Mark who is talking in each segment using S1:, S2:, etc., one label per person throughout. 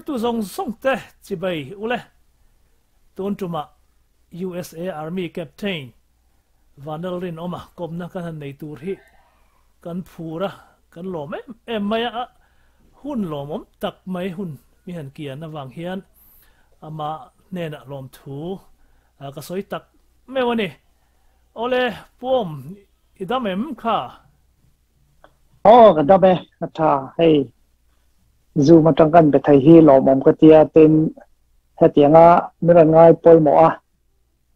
S1: Thlirtu zawng zawng te chibai ule. Tun tumah USA Army Captain Vanal Rinawma kawmna kan han nei tur hi kan phur a, kan lawm em em mai a, hun lawmawm tak mai hun mi han kian avang hian amah hnenah lawmthu ka sawi tak meuh a ni. Awle, Puawm, i dam em kha?
S2: Aw, ka dam e, a tha. Hei, Zoom atang kan be thei hi lawmawm ka tia, tin hetianga min rawn ngai pawimawh a,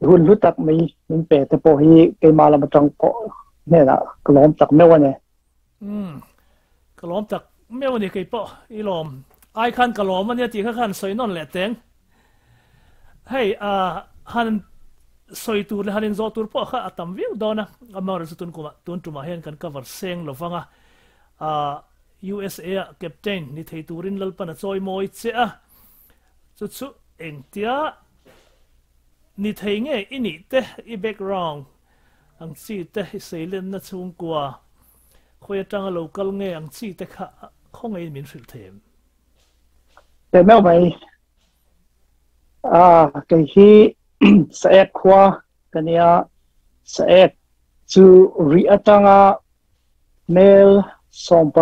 S2: hun hlu tak mai min pe te pawh hi keimah lam atang pawh hnenah ka lawm tak meuh a ni.
S1: Umm, ka lawm tak meuh a ni kei pawh i lawm. Ai khan ka lawm a nia tih kha khan sawi nawn leh teng. Hei, han sawi tur leh han inzawh tur pawh kha a tam viau dawn a, amaherawhchu tun kumah, tun tumah hian kan cover seng lo vang a, USA ah captain ni thei turin Lalpan a chawi mawi che a, chu chu engtia ni thei nge i nih te, i background ang chi te, i seilenna chhungkua khawi atanga lo kal nge ang chi te kha khawngaihin min hrilh thei em?
S2: Teh meuh mai. A kei hi Saek khua ka nia. Saek chu rih atanga mel 60,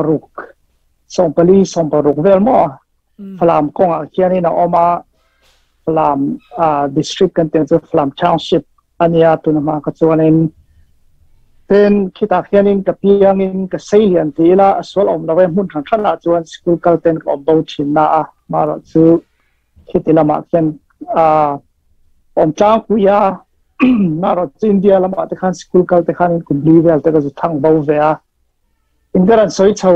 S2: 44, 60 vel maw Falam kawngah khianin a awm a. Falam district kan tih ang chu Falam township a nia tuna hma kha chuanin tin khitah khianin ka piangin ka sei lian ti ila a sual awm lo e hmun hran hranah chuan school kal ten ka awm bo thin na a marawh chu khiti lamah khian a awm tlangpui a marawh chu India lamah te khan school kal te khanin kum li vel te ka zu thang bo ve a in ka rawn sawi chho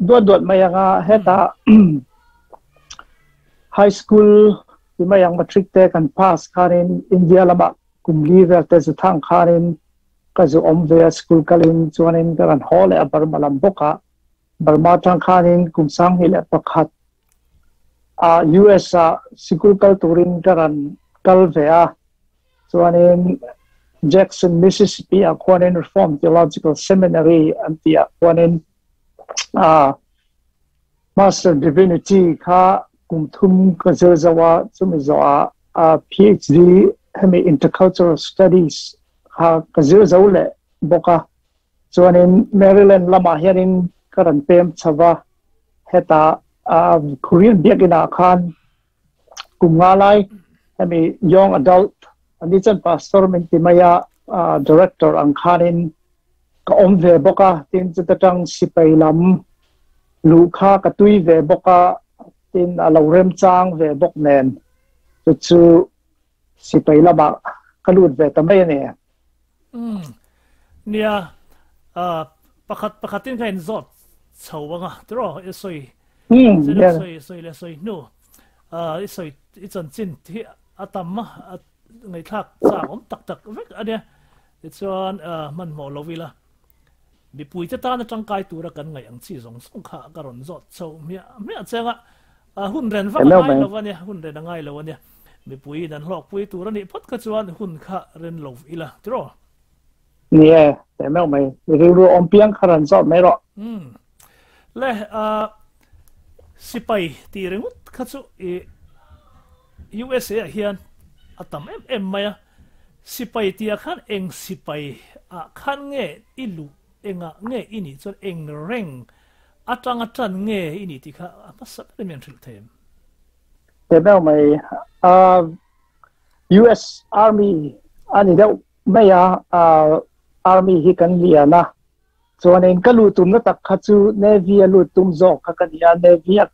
S2: duat duat mai anga heta high school Ti mai ang matric te kan pass khanin India lamah kum li vel te zu thang khanin ka zu awm ve a school kalin chuanin ka rawn haw leh a Burma lam bawk ah Burma tang khanin kum 2001 ah US ah sikul kal turin ka rawn kal ve a chuanin Jackson Mississippi ah khuanin Reformed Theological Seminary an tih ah khuanin ah Master Divinity kha kum thum ka zir zo a, chumi zawhah PhD hemi Intercultural Studies kha ka zir zo leh bawk a. Chuanin Maryland lamah hianin ka rawn pem chho va, hetah Korean biakinah khan kum nga lai hemi Young Adult ani chuan Pastor min ti mai a, Director ang khanin ka awm ve bawk a, tin chuta tang sipai lam luh kha ka tui ve bawk a, tin a lo remchang ve bawk nen chu chu sipai lamah ka lut ve ta mai a ni.
S1: Umm nia, pakhat pakhatin ka inzawt chho ang a tiraw i sawi sawi sawi leh sawi hnu i sawi i chanchin hi a tam a, ngaihthlak chak awm tak tak vek a nia. Tichuan, hmanhmawh lo ila, mipuite tana tangkai tura kan ngaih ang chi zawng zawng kha ka rawn zawt chho hmiah hmiah cheng a, hun ren vak a ngai lo a nia, hun ren a ngai lo a nia. Mipuiin an hlawkpui tur a nih phawt kha chuan hun kha ren lo ila, tiraw?
S2: Ni e, teh meuh mai. I rilru awm piang kha rawn zawt mai rawh.
S1: Umm. Le, sipai tih ringawt kha chu i USA ah hian a tam em em mai a, sipai tih ah khan eng sipai ah khan nge i luh, engah nge i nih chuan eng reng atanga tan nge i nih tih kha a hmasa ber in min hrilh thei em?
S2: Teh meuh mai, US Army a ni deuh mai a, Army hi kan lian a, Chuanin ka luh tumna tak kha chu Navy a lut tum zawk kha ka ni a, Navy a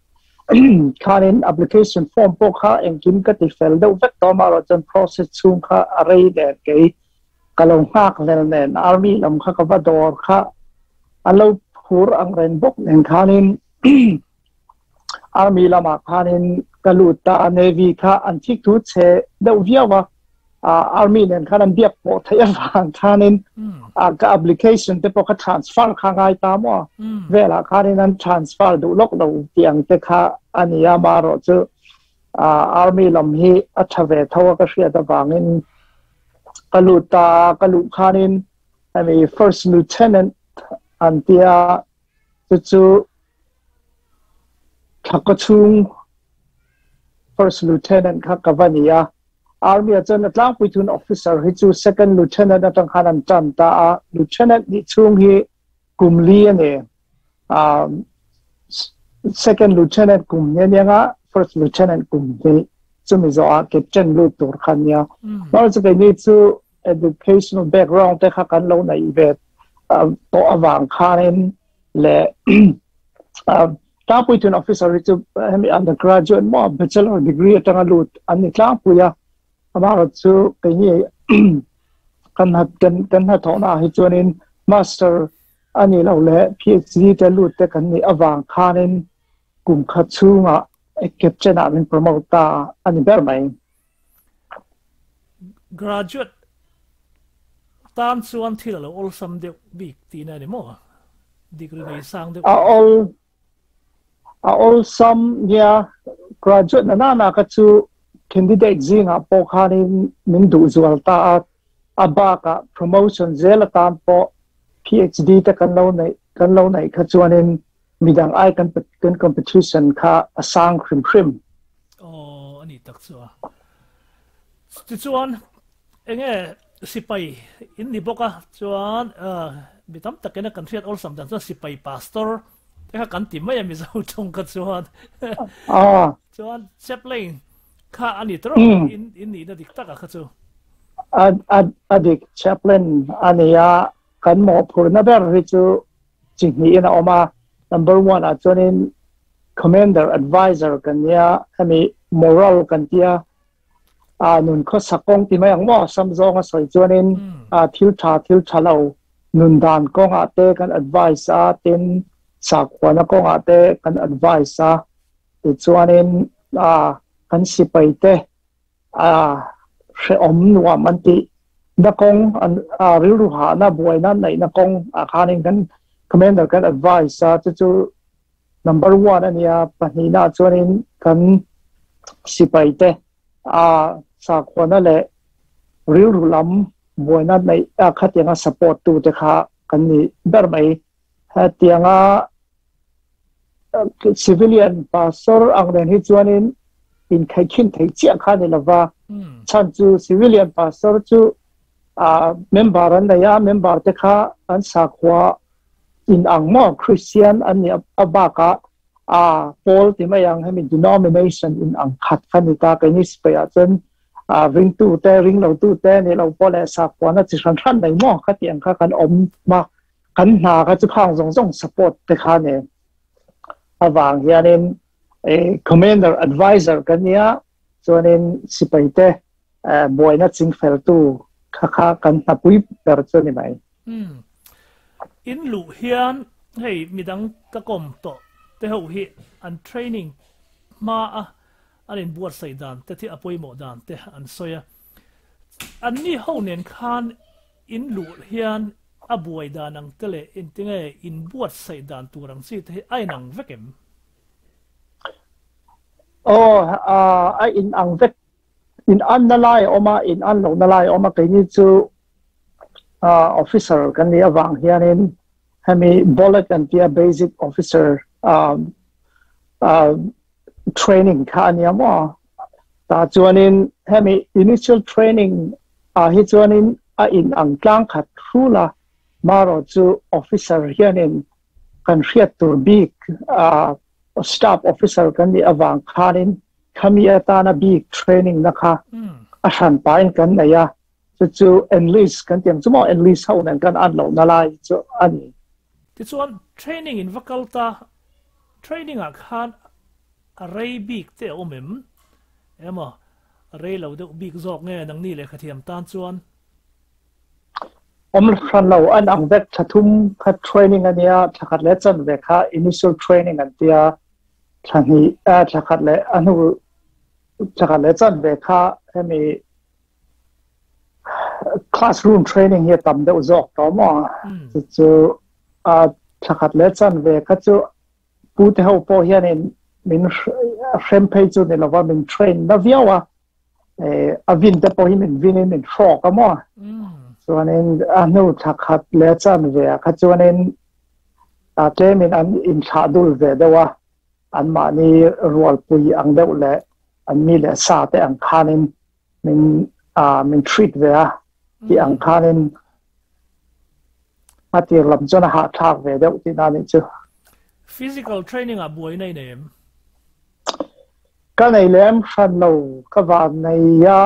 S2: khanin application form pawh kha engkim ka ti fel deuh vek tawh amaherawh chuan process chhung kha a rei nen kei ka lo nghak hlel nen Army lam kha ka va dawr kha an lo phur ang reng bawk nen khanin Army lamah khanin ka lut ta a, Navy kha an thik thu chhe deuh viau a, Army nen khan an biak pawh theih avang khanin ka application te pawh kha transfer kha ngai ta maw velah khanin an transfer duh lawk lo tih ang te kha a ni a, amaherawh chu Army lam hi a tha ve tho a ka hriat avangin ka lut ta a, ka luh khanin hemi first lieutenant an tia chu chu Thla ka chhung First Lieutenant kha ka va ni a. Army ah chuan a tlangpui thun officer hi chu Second Lieutenant atang khan an tan ta a. Lieutenant nih chhung hi kum li a ni. Second Lieutenant kum ni ania nga First Lieutenant kum hi chumi zawhah Captain lut tur kha ania. Mahse chu keini chu educational background te kha kan lo neih ve tawh avang khanin leh tlangpui thun officer hi chu hemi undergraduate maw bachelor degree atanga lut an ni tlangpui a amaherawh chu keini kan kan kan hnathawhna ah hi chuanin master a nih loh leh PhD te lut te kan nih avang khanin kum khat chhungah captain ah min promote ta a ni ber mai.
S1: Graduate tan chuan thil a lo awlsam deuh bik tihna a ni maw? Degree nei sang deuh.
S2: A awl a awlsam nia graduate na nana kha chu candidate zingah pawh khanin min duh zual ta a, a bakah promotion zel atan pawh PhD te kan lo neih kan lo neih kha chuanin midang ai kan kan competition kha a sang hrim hrim.
S1: Aw, a ni tak chu a. Tichuan, enge sipai in ni bawk a, chuan mi tam takin a kan hriat awlsam dan chuan sipai pastor te kha kan ti mai a Mizo tawng kha chuan. Chuan chaplain kha a ni tawrh in in nihna dik tak a kha chu.
S2: A dik chaplain a ni a, kan mawhphurhna ber hi chu chi hnihin a awm a, number one ah chuanin commander adviser kan nia hemi moral kan tia a nun khawsak kawng ti mai ang maw sam zawnga sawi chuanin a thil tha thil tha lo nun dan kawngah te kan advice a tin sakhuana kawngah te kan advice a tichuanin a kan sipai te a hrehawm nuam an tih na kawng an a rilru hahna buaina neihna kawng ah khanin kan commander kan advice a chu chu number one a nia pahnihna ah chuanin kan sipai te a sakhuana leh rilru lam buaina neih a khatianga support tu te kha kan ni ber mai hetianga civilian pastor ang nen hi chuanin inkhaikhin thei chiah kha ni lova chhan chu civilian pastor chu a member an nei a member te kha an sakhua in ang maw Christian an ni a bakah a pawl ti mai ang hemi denomination in ang khat kha ni ta keini sipai ah chuan a ringtu te ring lo tu te ni lo pawh leh sakhuana chi hran hran nei maw kha ti ang kha kan awm ma kan hna kha chu khang zawng zawng support te kha ni avang hianin commander advisor kan nia chuanin sipai te buaina chingfel tu kha kha kan hnapui ber chu ni mai.
S1: In luh hian hei midang ka kawm tawh te ho hi an training hma a an inbuatsaih dan te thi a pawimawh dan te an sawi a. Anni ho nen khan In luh hian a buai dan ang te leh engtinge inbuatsaih dan tur ang chi te hi a inang vek em?
S2: Aw, a inang vek. In anna lai a awm a, in an lohna lai a awm a. Keini chu officer kan nih avang hianin hemi BOLET kan tia basic officer training kha a nia maw? Tah chuanin hemi initial training ah hi chuanin a in ang tlang khat hrul a, marawh chu officer hianin kan hriat tur bik staff officer kan nih avang khanin khami atana bik training na kha a hran pahin kan nei a, chu chu enlist kan ti ang chu maw enlist ho nen kan an lohna lai chu a ni.
S1: Tichuan training in va kal ta, training ah khan a rei bik te a awm em? Emaw a rei lo deuh bik zawk nge nangni lehkhathiam tan chuan?
S2: Awm hran lo, an ang vek thla thum kha training a nia, thla khat leh chanve kha initial training an tia, thla hnih thla khat leh a hnu thla khat leh chanve kha hemi classroom training hi a tam deuh zawk tawh maw? Chu chu thla khat leh chanve kha chu Pu te ho pawh hianin min hrem phei chu ni lova min train na viau a, a vin te pawh hi min vin in min hrawk a maw. Chuanin a hnu thla khat leh chan ve ah kha chuanin tlemin an inthlah dul ve deuh a, anmahni rualpui ang deuh leh. An mi leh sa te ang khanin min min treat ve a ti ang khanin a tir lam chuan a hahthlak ve deuh tihna anih chu.
S1: Physical training ah buai nei nei em?
S2: Ka nei lem hran lo, ka van nei a,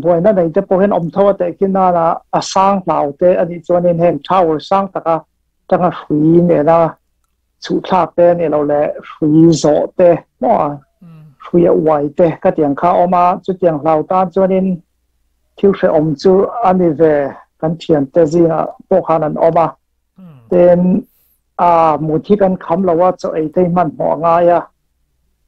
S2: buaina nei te pawh hian awm tho a teh khi nana a sang hlau te anih chuanin heng tower sang taka tanga hrui nena chhuhthlak te anih loh leh hrui zawh te maw a hrui a uai te ka tiang kha a awm a, chutiang hlau tan chuanin thil hrehawm chu a ni ve kan thiante zingah pawh khan an awm a, tin a mut hi kan kham lo a, chaw ei te hi hmanhmawh a ngai a,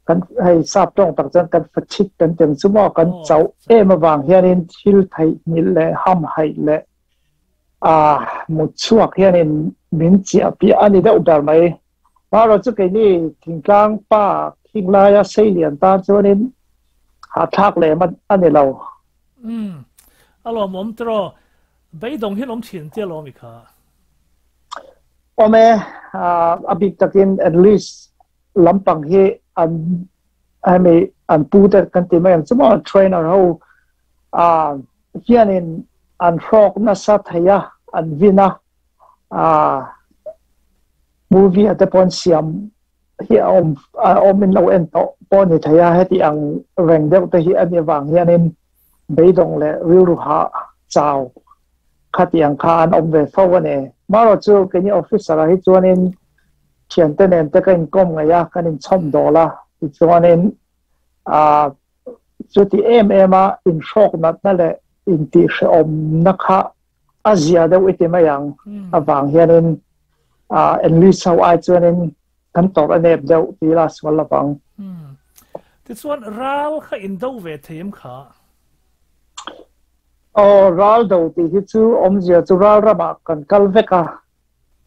S2: kan hei sap tawng tak chuan kan fachhit kan ti ang chu maw, kan chauh em avang hianin thil theihnghilh leh hamhaih leh a mut chhuak hianin min chiah piah a ni deuh ber mai. Marawh chu keini thingtlang pa khing laia seilian tan chuanin hahthlak lem a ni lo.
S1: Umm, a lawmawm tiraw, beidawng hian awm thin tia lawm i kha.
S2: Awm e, a bik takin at least lampang hi an hemi an pu te kan ti mai ang chu maw trainer ho hianin an hrawk nasa thei a, an vin a, movie ah te pawh an siam hi a awm a awm in lo en tawh pawh a ni thei a, heti ang reng deuh te hi a nih avang hianin beidawng leh rilru hah chau khatiang kha an awm ve fo a ni. Marawh chu keini officer ah hi chuanin thiante nen te ka inkawm ngaih a, kan inchhawm dawl a, tichuanin ah chuti em em a inhrawk natna leh intihhrehawmna kha a zia deuh i ti mai ang avang hianin ah enlist ho ai chuanin kan tawrh a nep deuh ti ila sual lovang.
S1: Tichuan ral kha indo ve thei em kha?
S2: Aw, ral do tih hi chu awmzia chu ral ramah kan kal vek a,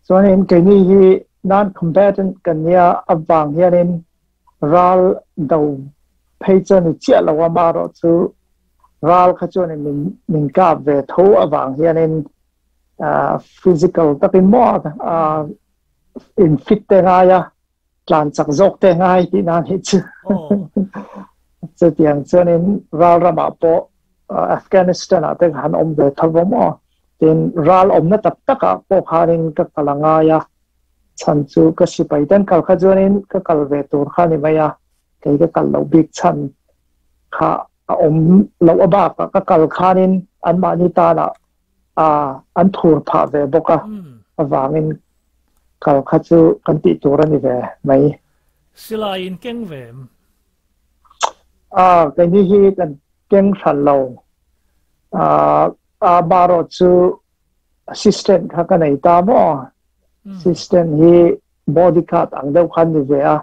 S2: chuanin keini hi non-combatant kan nia avang hianin ral do phei chu a ni chiah lo a, amaherawh chu ral kha chuanin min min kap ve tho avang hianin physical takin maw in fit te ngai a, tlan chak zawk te ngai tih nan hi chu chutiang chuanin ral ramah pawh Afghanistan ah te han awm ve tho vawm aw tin ral awmna tak takah pawh khanin ka kal a ngai a chhan chu ka sipai ten kal kha chuanin ka kal ve tur kha ni mai a kei ka kal loh bik chhan kha a awm loh a bakah ka kal khanin anmahni tanah an thur phah ve bawk a avangin kal kha chu kan tih tur a ni ve mai.
S1: Silai in keng ve em?
S2: A, keini hi kan keng hran lo. A, marawh chu assistant kha ka nei ta maw? Assistant hi bodyguard ang deuh khan ni ve a,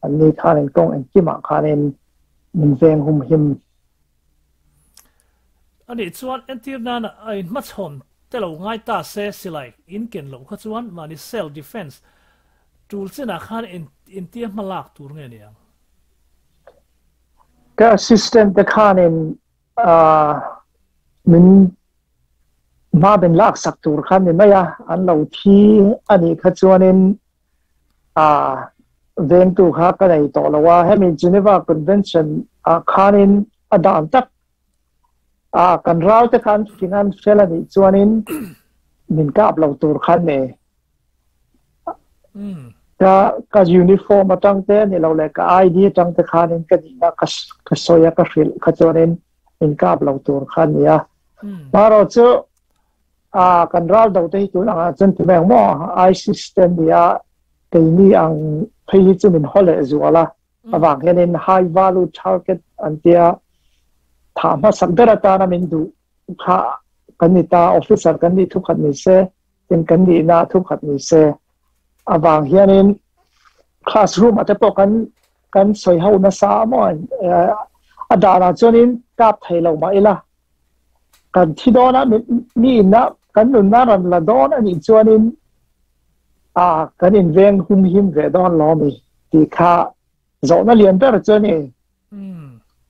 S2: anni khanin kawng engkimah khanin min veng humhim.
S1: Anih chuan entir nana a inhmachhawn te lo ngai ta se silai in ken loh kha chuan mahni self defense tul chinah khan intia hma lak tur nge ni ang?
S2: Ka assistant te khanin min hma min lak sak tur khan ni mai a, an lo thi anih kha chuanin vengtu kha ka nei tawh lo a, hemi Geneva Convention ah khanin a dan tak a kan ral te khan fing an fel anih chuanin min kap lo tur khan ni. Ka ka uniform atang te ni lo leh ka ID atang te khanin ka nihna ka ka sawi a ka hrilh kha chuanin min kap lo tur kha ni a. Marawh chu a kan ral do te hi tun angah chuan ti mai ang maw ISIS te an ni a keini ang phei hi chu min haw leh zual a avang hianin high value target an tia thah hmasak ber atana min duh kha kan ni ta officer kan nih thukhat ni se tin kan nihna thukhat ni se avang hianin classroom ah te pawh kan kan sawi ho nasa maw a danah chuanin kap thei lo mah ila Kan thi dawn a, mi inna kan nunna rawn la dawn a nih chuanin a kan inveng humhim ve dawn lo mi tih kha zawhna lian ber chu a ni.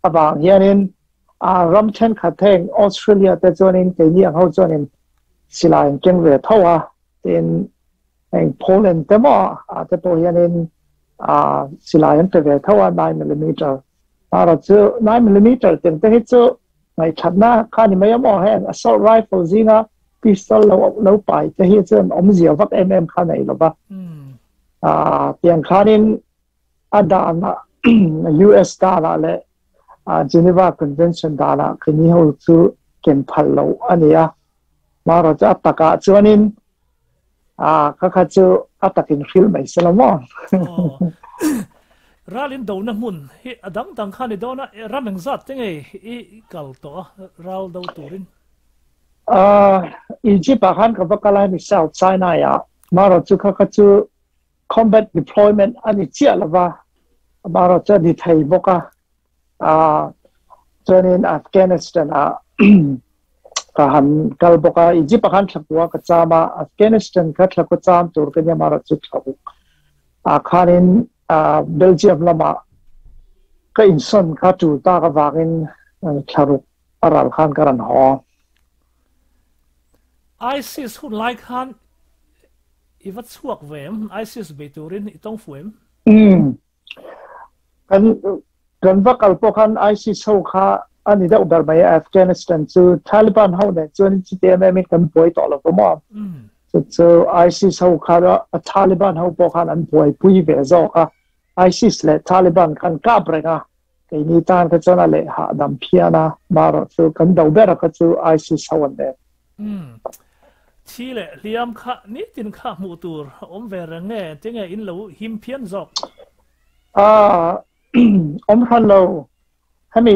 S2: Avang hianin a ram thenkhat heng Australia te chuanin keini ang ho chuanin silai an keng ve tho a, tin heng Poland te maw ah te pawh hianin a silai an pe ve tho a 9 millimeter. Mara chu 9mm tiang te hi chu ngai thatna kha ni mai amo heng assault rifle zinga pistol lo lo pai te hi chuan awmzia vak em em kha nei lova. Tiang khanin a dana US dana le Geneva Convention dana kini ho chu ken phal lo ania. Mara chu ataka chuanin kha kha chu atakin hril mai selamo.
S1: Ralin do na mun hi adang dang khan i dona rameng zat te ngei i kal to ral do turin.
S2: Egypt a khan ka vakala ni South Sinai a mara chu kha kha chu combat deployment ani chia lova mara chu ni thei boka chuanin Afghanistan a ka han kal boka Egypt a khan thlakua ka chama Afghanistan kha thlaku cham tur ka nia mara chu thlaku a khanin Belgium lama ka inson kha tu ta ka wangin thlaruk aral khan karan ho.
S1: ISIS hun lai khan iwat chuak vem ISIS be turin itong fuem.
S2: Kan kan vakal po khan ISIS ho kha ani deuh ber mai Afghanistan chu Taliban ho ne chuan chi te me mi kan poi to lo mo. Chu ISIS ho kha a Taliban ho po khan an poi pui ve zo kha ISIS le Taliban kan ka brenga ke ni tan ka chana le ha dam phiana maro chu kan do ber kha chu ISIS ho an ne.
S1: Chi le liam kha ni tin kha mu tur om ve renge tinge in lo him phian zok.
S2: Om han lo hami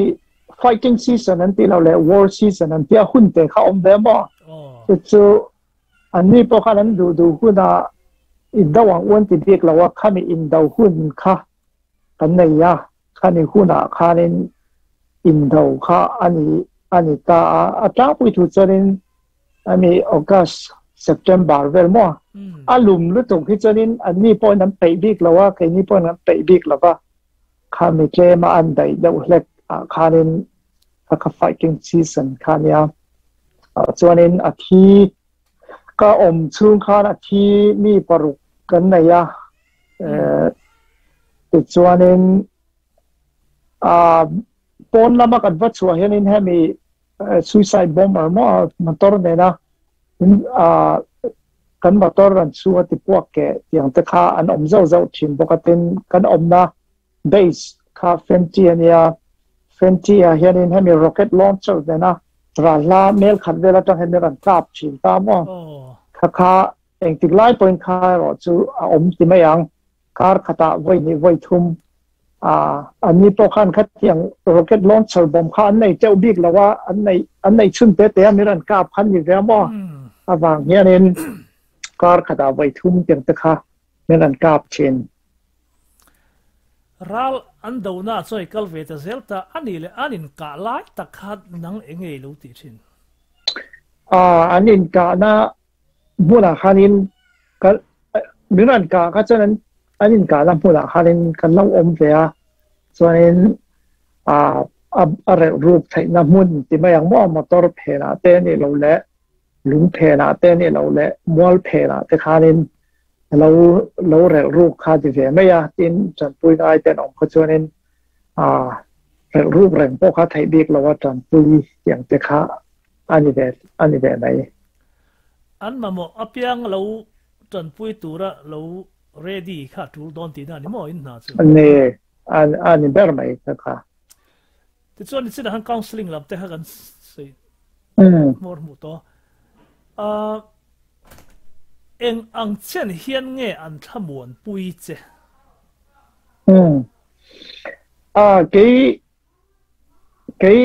S2: fighting season an ti lo le war season an tia hun te kha om ve mo. Chu an ni po khan an du du huna in dawang wan ti bik lo wa khami in do hun kha kan nei ya khani huna khanin in do kha ani ani ta a ta pui thu chanin ami August September vel mo alum lu tung hi chanin an ni po nan pe bik lo wa ke ni po nan pe bik lo wa khami tle ma an dai deuh hlek a khanin ka fighting season khania chuanin a thi ka om chung khan a thi mi paruk kan nei a ti chuanin a pon lama kan va chua hianin hemi suicide bomber mo motor ne na kan motor ran chu ti puak ke tiang te kha an om zo zo thin bokatin kan om na base kha fenti ania fenti a hianin hemi rocket launcher ne na ra la mel khat vela tang hemi ran kap thin ta mo kha kha eng tik lai point kha ro chu a om ti mai ang kar khata voi ni voi thumอันนี้ปอขันขัดอย่าง rocket launcher บอมขันในเจ้าบิ๊กแล้วว่าอันในชุนเตะเตะมีรันกาพันอยู่แล้วมั้งอาวางเฮียนินการขัดเอาไว้ทุ่มเตียงตะค่ะมีรันกาบเชน
S1: รัลอันเดาหน้าช่วยกัลเวทเซลตาอันนี้เลยอันนี้กะไล่ตะขัดนังเองเอรู้ตีชิน
S2: อันนี้กะนะบุญขันินก็มีรันกาก็ฉะนั้นอันนี้กะนะบุญขันินกันเล่าอมเสียส่วนนี้อะไรรูปไทยน้ำมันที่ไม่ยังมั่วมอเตอร์เพลาเต้นี่เราเละลุงเพลาเต้นี่เราเละมัวเพลาแต่คานินเราเรรูปคาดิเวไม่ยาตินจันปุยไอเต้นอมขจรนินเรรูปแรงพวกข้าไทยบีกเราว่าจันปุยอย่างเตค้าอันนี้แบบอันนี้แบบไหน
S1: อันมาหมออเปียงเราจันปุยตัวละเราเรดี้ข้าจูดอนตีนั่นนี่มั่วอินน่า
S2: อันนี้อันนี้แบบไหนค่ะ
S1: ที่ส่วนนี้สินะฮัน counseling ลับแต่ฮันสิมอร์มุตัวเองอังเช่นเฮียนเงอันขมวนปุยเจ
S2: กี่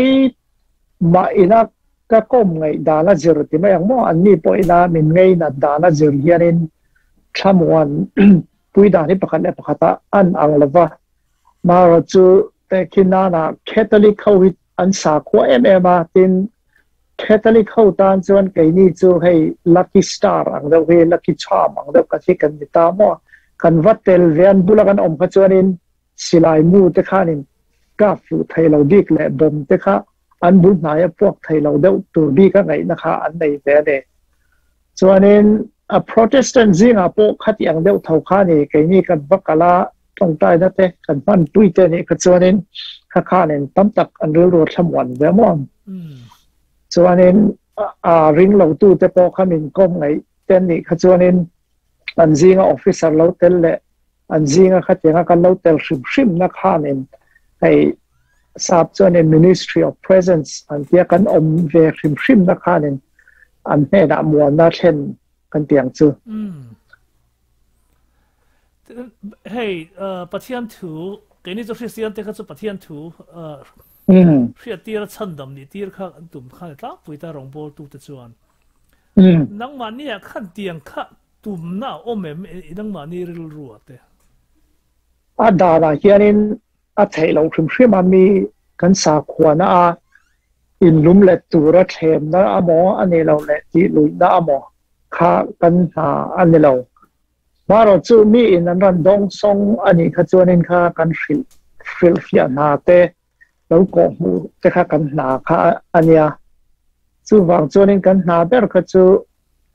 S2: มาอินะก็ก้มไงดาละเจอที่ไม่ยังมั่วอันนี้ปอยนะมินไงนะดาละเจอเฮียนินขมวนปุยดานี่ปะขันเนี่ยปะขัดอันอังละวะมาเราจูแต่คินานะแคทอลิกเขาอันสาขวเอ็มเอ็มมาตินแคทอลิกเขาตานจวนไก่นี่จูให้ลัคกี้สตาร์อังเดเวลัคกี้ชาร์มอังเดกะที่กันตามว่ากันวัดเตลเวียนบุลกันอมขจวนินศิลายมูเตขานินกาฟูไทยเราดีกและบมเตขาอันบุญหายพวกไทยเราเดาตัวดีก็ไงนะคะอันในเวเดจวนนินอะโปรเตสแตนต์ซิงอะพวกขัดอย่างเดาเท่าขานี่ไก่นี่กันบักกะลาตรงใต้นั่นเองกันมันปุยเตนี่ขจวนิน Kha khanin tam tak an rilru thlamuan ve maw. Chuanin a ring lo tu te pawh kha min kawm ngaih te an nih kha chuanin an zinga officer lo tel leh an zinga khatianga kan lo tel hrim hrim na khanin hei sap chuanin ministry of presence an tia kan awm ve hrim hrim na khanin an hnenah muanna thlen kan ti ang chu.
S1: Hei Pathian thu keini chu Kristian te kha chu Pathian thu hriat tir a chhandam nih tir kha an tum khan tlangpui ta rawngbawl tu te chuan. Nangmahni ah khan tiang kha tumna a awm em i nangmahni rilru ah te?
S2: A danah hianin a theih loh hrim hrim a mi kan sakhuana a inlum let tura thlemna amaw a nih loh leh tih luihna amaw kha kan hna a ni lo. Marawh chu mi in an rawn dawng sawng a nih kha chuanin kha kan hrilh hrilhfiah hna te lo kawh hmuh te kha kan hna kha a nia. Chuvang chuanin kan hna ber kha chu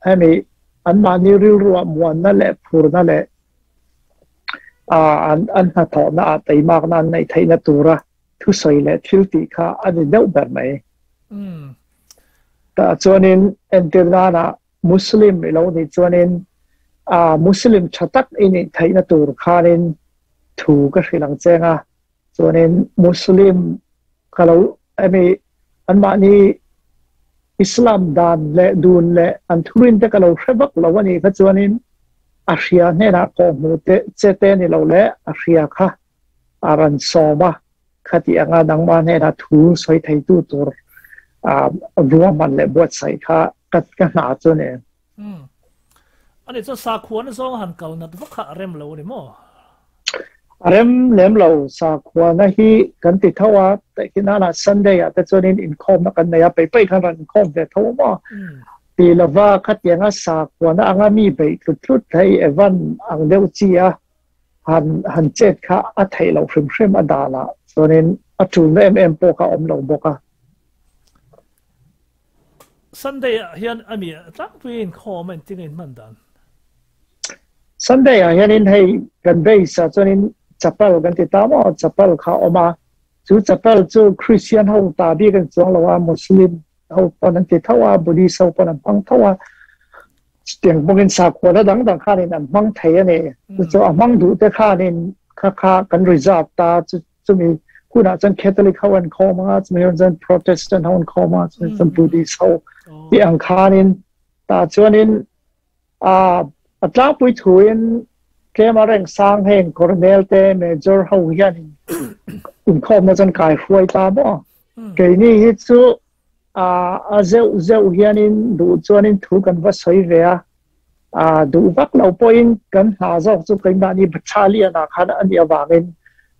S2: hemi anmahni rilruah muanna leh phurna leh an an hnathawhna ah teimakna an neih theihna tura thusawi leh thil tih kha a ni deuh ber mai. Tah chuanin entir nana Muslim i lo nih chuanin Muslim tha tak i nih theihna tur khanin thu ka hrilh ang cheng a. Chuanin Muslim ka lo hemi anmahni Islam dan leh dun leh an thurin te ka lo hre vak lo a nih kha chuanin a hria hnenah kawhhmuh te che te ni lo leh a hria kha a rawn sawm a, khati anga nangmah hnenah thu sawi theitu tur ruahman leh buatsaih kha ka ka hna chu a ni.
S1: Umm. Ani chuan sakhua na zawng a han kal nat vak kha a rem lo a ni maw?
S2: A rem lem lo, sakhua na hi kan ti tho a, tehkhin nana Sunday ah te chuanin inkhawmna kan nei a, peih peih khan rawn inkhawm ve tho a maw? Ti lova khatianga sakhua na anga mi beih tlut tlut hei Evan ang deuh chi a, han han chet kha a theih loh hrim hrim a danah chuanin a tulna em em pawh kha a awm lo bawk a.
S1: Sunday ah hian a mi tlangpui inkhawm a engtin nge in hman dan?
S2: Sunday ah hianin hei kan base ah chuanin chapel kan ti ta maw chapel kha a awm a, chu chapel chu Christian ho ta bik a ni chuang lo a, Muslim ho pawn an ti tho a, Buddhist ho pawn an hmang tho a, Chutiang bawkin sakhuana dang dang khanin an hmang thei a ni. Chu chu a hmang duh te khanin kha kha kan reserve ta chu chumi hunah chuan Catholic ho an khawm a, chumi hunah chuan Protestant ho an khawm a, chumi chuan Buddhist ho tih ang khanin tah chuanin a a tlangpui thuin tlem a reng sang heng Colonel te Major ho hianin inkhawmna chuan kai hruai ta maw. Keini hi chu A zeuh zeuh hianin duh chuanin thu kan va sawi ve a, duh vak lo pawhin kan hna zawk chu keimahni Battalion-ah khan a nih avangin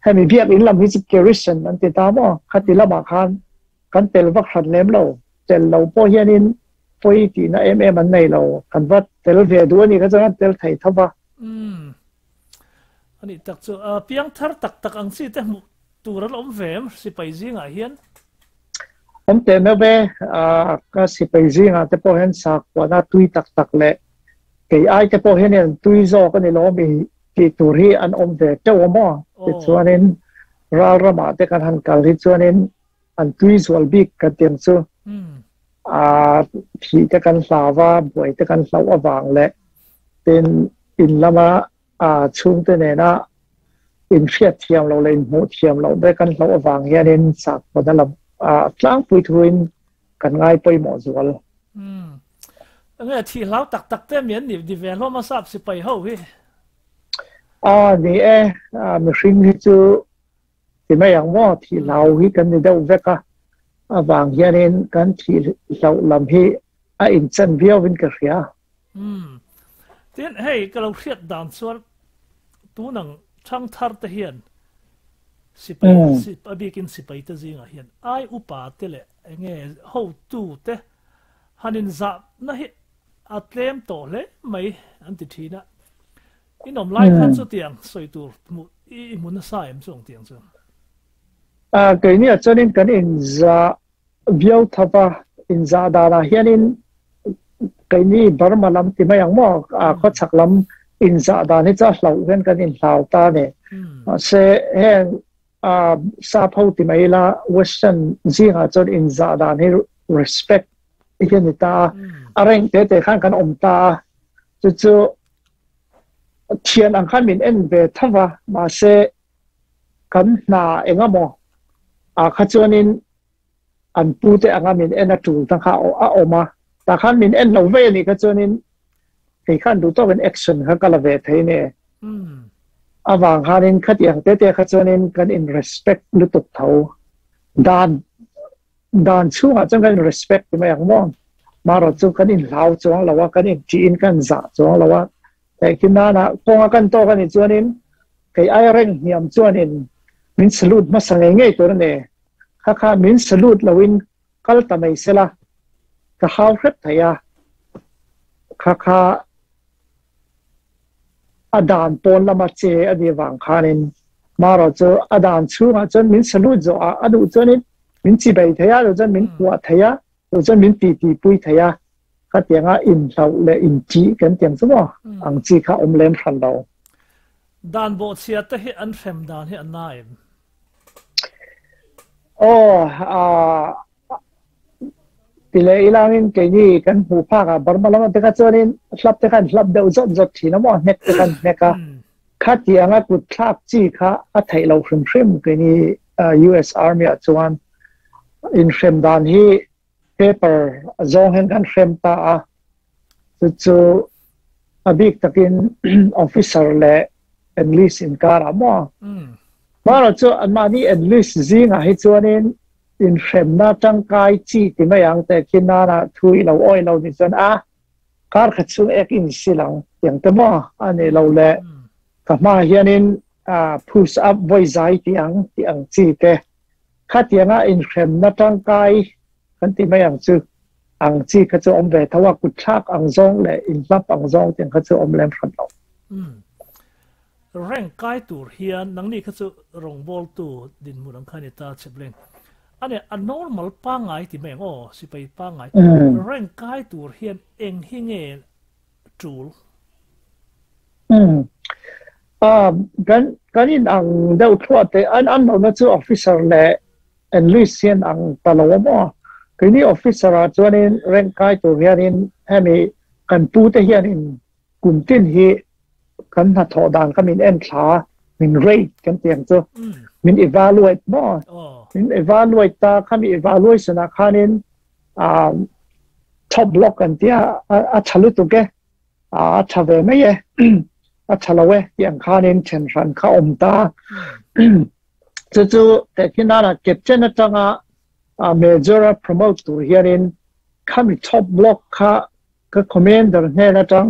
S2: hemi biakinn lam hi chu Garrison an ti ta maw, khati lamah khan kan tel vak hran lem lo, tel lo pawh hianin pawi tihna em em an nei lo, kan va tel ve duh a nih kha chuan kan tel thei tho va.
S1: Umm. A nih tak chu, piangthar tak tak ang chi te hmuh tur an awm ve em sipai zingah hian?
S2: Awm teh meuh ve, ka sipai zingah te pawh hian sakhuana tui tak tak leh kei ai te pawh hian an tui zawk a ni lo mi tih tur hi an awm ve teuh a maw? Tichuanin ral ramah te kan han kal hi chuanin an tui zual bik kan ti ang chu. Thih te kan hlau a, buai te kan hlauh avang leh tin in lama chhungte nena inhriat thiam loh leh inhmuh thiam loh te kan hlauh avang hianin sakhuana lam tlangpui thuin kan ngai pawimawh zual.
S1: Umm. Nge thih hlau tak tak te mi an nih di ve hlawm a sap sipai ho hi?
S2: A ni e, mihring hi chu ti mai ang maw thih hlau hi kan ni deuh vek a, avang hianin kan thih hlauh lam hi a inchan viauin ka hria.
S1: Umm. Tin, hei ka lo hriat dan chuan tunang thangthar te hian sipai a bikin sipai te zingah hian ai upa te leh enge hotu te han inzahna hi a tlem tawh hle mai an ti thin a. In awm lai khan chutiang sawi tur hmuh i hmu nasa em chu ang tiang chu?
S2: Keini ah chuanin kan inzah Viau thava inzah danah hianin keini Burma lam ti mai ang maw, khawchhak lam inzah dan hi chu a hlauh hian kan inhlau ta a ni. Mahse heng Sap ho ti mai ila western zingah chuan inzah dan hi respect hi a ni ta a, a rank te te khan kan awm ta a, chu chu thian ang khan min en ve tho va, mahse kan hna engemaw ah kha chuanin an pute anga min en a tul ta kha a awm a, tah khan min en lo vei a nih kha chuanin kei khan duh tawkin action kha ka la ve thei ne. Avang khanin khatiang te te kha chuanin kan in respect lutuk tho. Dan dan chhungah chuan kan in respect ti mai ang maw. Marawh chu kan in hlau chuang lo a, kan in ṭihin kan zah chuang lo a. Theihkhin nana kawnga kan tawk a nih chuanin kei ai reng hniam chuanin min salute hmasa ngei ngei tur a ni. Kha kha min salute loin kal ta mai sela ka hau hrep thei a. Kha kha a dan pawn lama che a nih vang khanin marawh chu a dan chhungah chuan min salute zawh a, a duh chuanin min chibei thei a, a duh chuan min kuah thei a, duh chuan min titi pui thei a. Khatianga inhlauh leh inṭih kan tiang chu maw ang chi kha awm lem hran lo.
S1: Dan bawhchhia te hi an hrem dan hi a na em?
S2: Aw, ti leh ilangin keini kan hmuh phak a, Burma lama te kha chuanin hlap te kha an hlap deuh zawt zawt thin a maw, hnek te kha an hnek a. Khatianga kut thlak chi kha a theih loh hrim hrim keini US Army ah chuan inhrem dan hi paper zawng hian kan hrem ta a, chu chu a bik takin officer leh enlist inkarah maw. Marawh chu anmahni enlist zingah hi chuanin inhremna tangkai chi ti mai ang teh khi nana thu i lo awih lo ni chuan a kar khat chhung ek in sil ang tiang te maw a nih lo le ka hma hianin push up vawi zai ti ang tih ang chi te. Khatianga inhremna tangkai kan ti mai ang chu, ang chi kha chu awm ve tho a, kutthlak ang zawng leh inhlap ang zawng tiang kha chu awm lem hran lo.
S1: Umm. Rank kai tur hian nangni kha chu rawngbawltu dinhmun ang kha ni ta chep leng. A nia, a normal pangngai ti mai ang aw, sipai pangngai. Rank kai tur hian eng hi nge tul?
S2: Umm. Kan kan in ang deuh thluah te an an lohna chu officer leh enlist hian ang ta lo a maw? Keini officer ah chuanin rank kai tur hianin hemi kan pu te hianin kum tin hi kan hnathawh dan kha min en thla min rate kan ti ang chu min evaluate maw? Min evaluate ta khami evaluation ah khanin top block an tia a tha lutuk e a tha ve mai e a tha lo e tih ang khanin then hran kha awm ta chu chu tehkhin nana captain atanga major a promote tur hianin khami top block kha ka commander hnen atang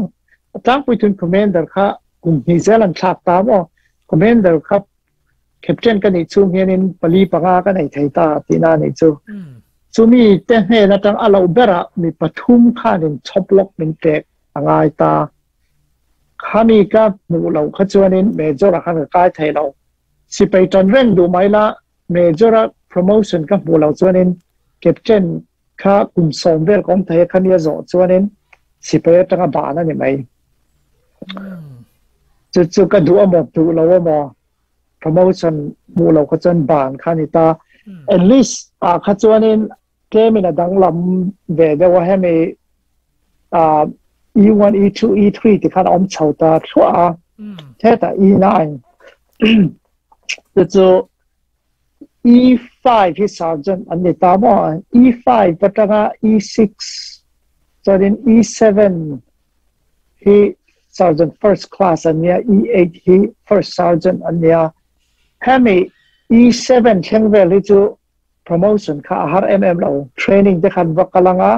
S2: tlangpui thun commander kha kum hnih zel an thlak ta maw commander kha Captain ka nih chhung hianin pali panga ka nei thei ta tihna a nih chu. Chumi te hnen atang a loh berah mi pathum khanin chhawp lawk min pek a ngai ta. Khami ka hmuh loh kha chuanin Major-a khan ka kai thei lo. Sipai tan reng duh mai la, Major-a promotion ka hmuh loh chuanin Captain kha kum sawm vel ka awm thei a, khami a zawh chuanin sipai atanga ban a ni mai. Chu chu ka duh a maw duh lo a maw promotion hmuh lo kha chuan ban kha ni ta. At least ah kha chuanin tlemin a danglam ve deuh a hemi ah E1, E2, E3 ti khan a awm chho ta thluah a. Hetah E9 chu chu E5 hi sergeant an ni ta maw? E5 atanga E6 chuanin E7 hi sergeant first class an nia, E8 hi first sergeant an nia. Hemi E7 thleng vel hi chu promotion kha a har em em lo. Training te khan va kal anga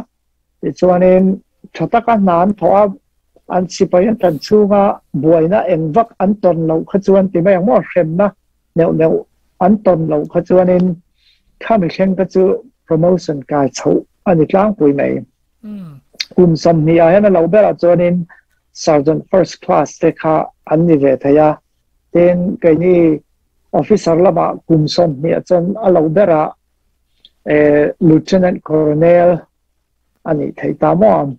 S2: tichuanin tha taka hna an thawh a, an sipai an tan chhunga buaina eng vak an tawn loh kha chuan ti mai ang maw hremna neuh neuh an tawn loh kha chuanin khami thleng kha chu promotion kai chhoh a ni tlangpui mai. Kum 20 ah hian a lo berah chuanin sergeant first class te kha an ni ve thei a, tin keini officer lamah kum 20 ah chuan a lo berah lieutenant colonel a nih theih ta maw?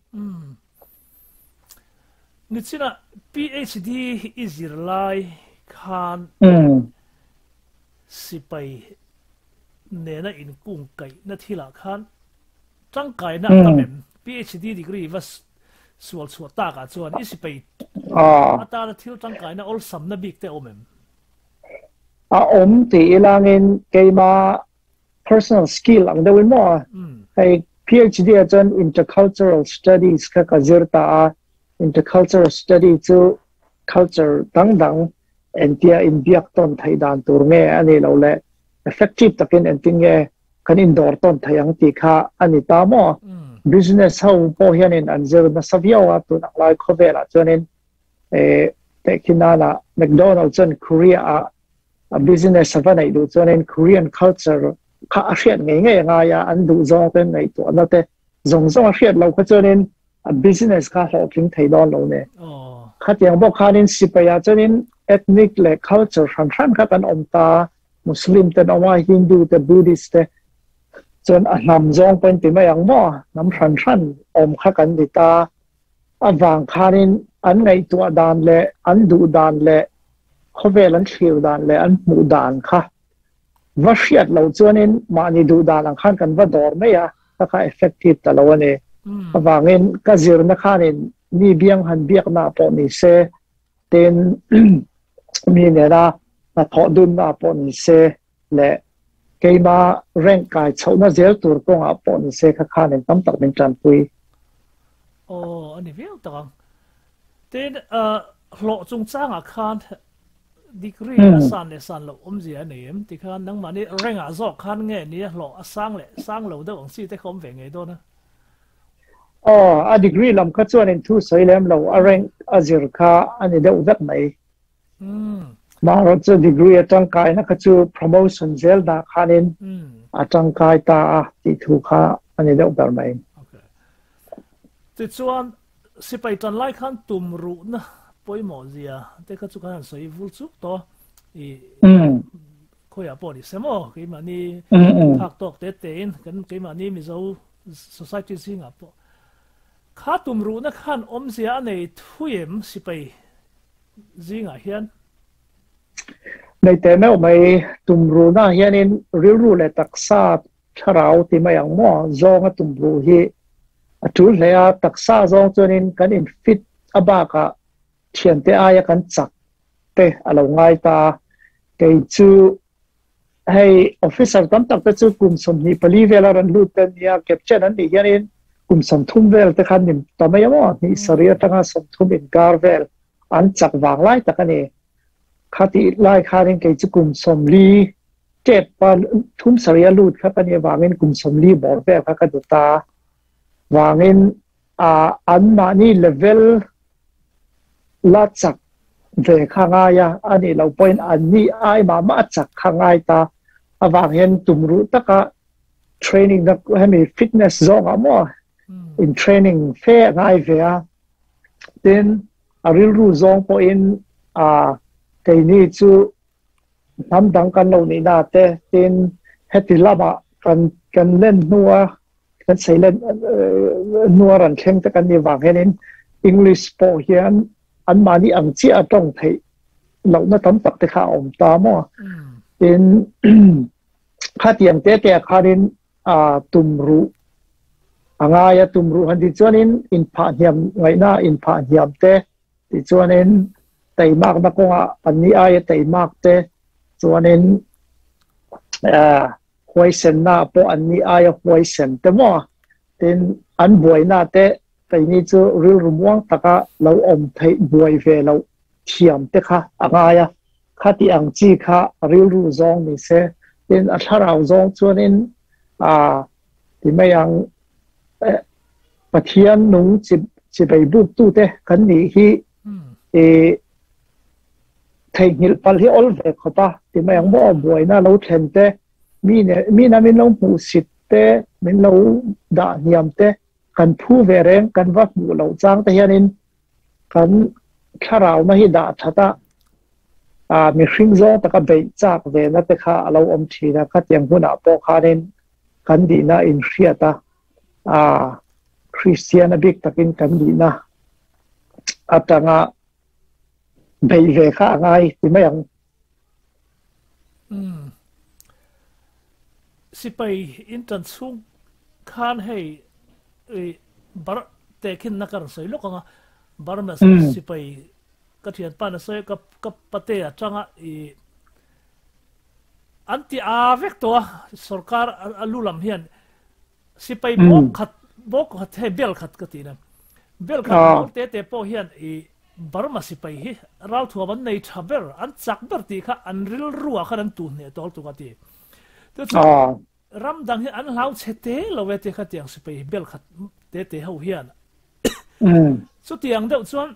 S1: Nichina PhD i zir lai khan Sipai nena inkungkaihna thilah khan tangkaina a tam em? PhD degree va sual chhuah takah chuan i sipai atana thil tangkaina awlsamna bik te a awm em?
S2: A awm tih ilangin keima personal skill ang deuhin maw hei PhD ah chuan intercultural studies kha ka zir ta a, intercultural study chu culture dang dang entia inbiak tawn theih dan tur nge a nih loh leh effective takin entin nge kan indawr tawn theih ang tih kha a ni ta maw. Business ho pawh hianin an zir nasa viau a, tun ang lai khawvelah chuanin eh tehkhin nana McDonald chuan Korea ah a business a va neih duh chuanin Korean culture kha a hriat ngei ngei a ngai a, an duh zawng te ngaihtuahna te zawng zawng a hriat loh kha chuanin a business kha hlawhtling thei dawn lo ne. Khatiang bawk khanin sipaiah chuanin ethnic leh culture hran hran kha kan awm ta, Muslim te an awm a, Hindu te, Buddhist te, chuan a hnam zawng pawhin ti mai ang maw, hnam hran hran awm kha kan ni ta. Avang khanin an ngaihtuah dan leh an duh dan leh khawvel an thlir dan leh an hmuh dan kha va hriat loh chuanin mahni duh dan ang khan kan va dawr mai a, ka kha effective ta lo a ni. Avangin ka zirna khanin mi biang han biakna pawh ni se, tin mi nena hnathawh dunna pawh ni se leh keima rank kai chhohna zel tur kawngah pawh ni se kha khanin tam tak min tanpui.
S1: Aw, a ni viau tak ang. Tin, hlawh chungchangah khan degree a san leh san loh awmzia a nei em? Tikhan nangmahni rengah zawk khan nge nia hlawh a sang leh sang lo deuh ang chi te kha awm ve ngei dawn a?
S2: Aw, a degree lam kha chuan in thu sawi lem lo, a rank a zir kha a ni deuh vek mai. Marawh chu degree a tangkaina kha chu promotion zel dah khanin a tangkai ta a tih thu kha a ni deuh ber mai.
S1: Okay. Tichuan, sipai tan lai khan tum ruhna pawimawh zia te kha chu khan han sawi vul chuk tawh i khawiah pawh ni se maw keimahni phak tawk te tein kan keimahni Mizo society zingah pawh kha tum ruhna khan awmzia a nei thui em sipai zingah hian?
S2: Nei teh meuh mai, tum ruhna hianin rilru leh taksa Thlarau ti mai ang maw? Zawnga tumruh hi a tul hle a, taksa zawng chuanin kan in fit a bakah thiante aia kan chak te a lo ngai ta a. Kei chu hei officer tam tak te chu kum 24 vel a rawn lut te an nia, captain an nih hianin kum 30 vel te khan nim ta mai a maw? Hnih sarih atanga 30 inkar vel an chak vang lai tak a ni. Khatih lai khanin kei chu kum 40 Tep pa thum sarih a lut kha ka nih avangin kum 40 bawr vel kha ka ni ta vangin an mahni level la chak ve kha ngai a, a nih loh pawhin an ni ai mah mah a chak kha ngai ta avang hian tumruh taka training na hemi fitness zawngah maw in training fe a ngai ve a, tin a rilru zawng pawhin keini chu hnam dang kan lo nih na te tin heti lamah kan kan len hnua kan sei len hnua ran thleng te kan ni vang hianin English pawh hian an mahni ang chiah a tawng theih lohna tam tak te kha a awm ta maw. Tin khatiang te te ah khanin a tumruh a ngai a, tumruh han tih chuanin inphah hniam ngaihna inphah hniam te Tichuanin teimakna kawngah anni aia teimak te chuanin huaisenna pawh anni aia huaisen te maw tin an buaina te keini chu rilru muang taka lo awm theih buai ve loh thiam te kha a ngai a, khati ang chi kha rilru zawng ni se tin a thlarau zawng chuanin ti mai ang Pathian nung chibei buktute kan nih hi i theihnghilh palh hi awl ve khawp a ti mai ang maw buaina lo thlen te mi ne mina min lo hmuhsit te min lo dah hniam te kan phu ve reng kan va hmuh loh chang te hianin kan thlarauna hi dah that a a mihring zawng taka beih chak ve na te kha a lo awm thin a khatiang hunah pawh khanin kan dihna inhriat a a Kristian a bik takin kan dihna atanga beih ve kha a ngai ti mai ang.
S1: Sipai in tan chhung khan hei bar te khin na ka rawn sawi lawk ang a, Burma sipai ka thianpa na sawi ka ka pate atanga i an ti a vek tawh a, sorkar a lu lam hian sipai bawk khat bawk khat hei bel khat ka tih na bel khat bawk te te pawh hian i Burma sipai hi ralthuam an nei tha ber an chak ber tih kha an rilru ah khan an tuh hneh tawh lutuk a ti. Chu chu ram dang hi an hlau chhe te lo e ti kha tiang sipai hi bel khat te te ho hian. Chutiang deuh chuan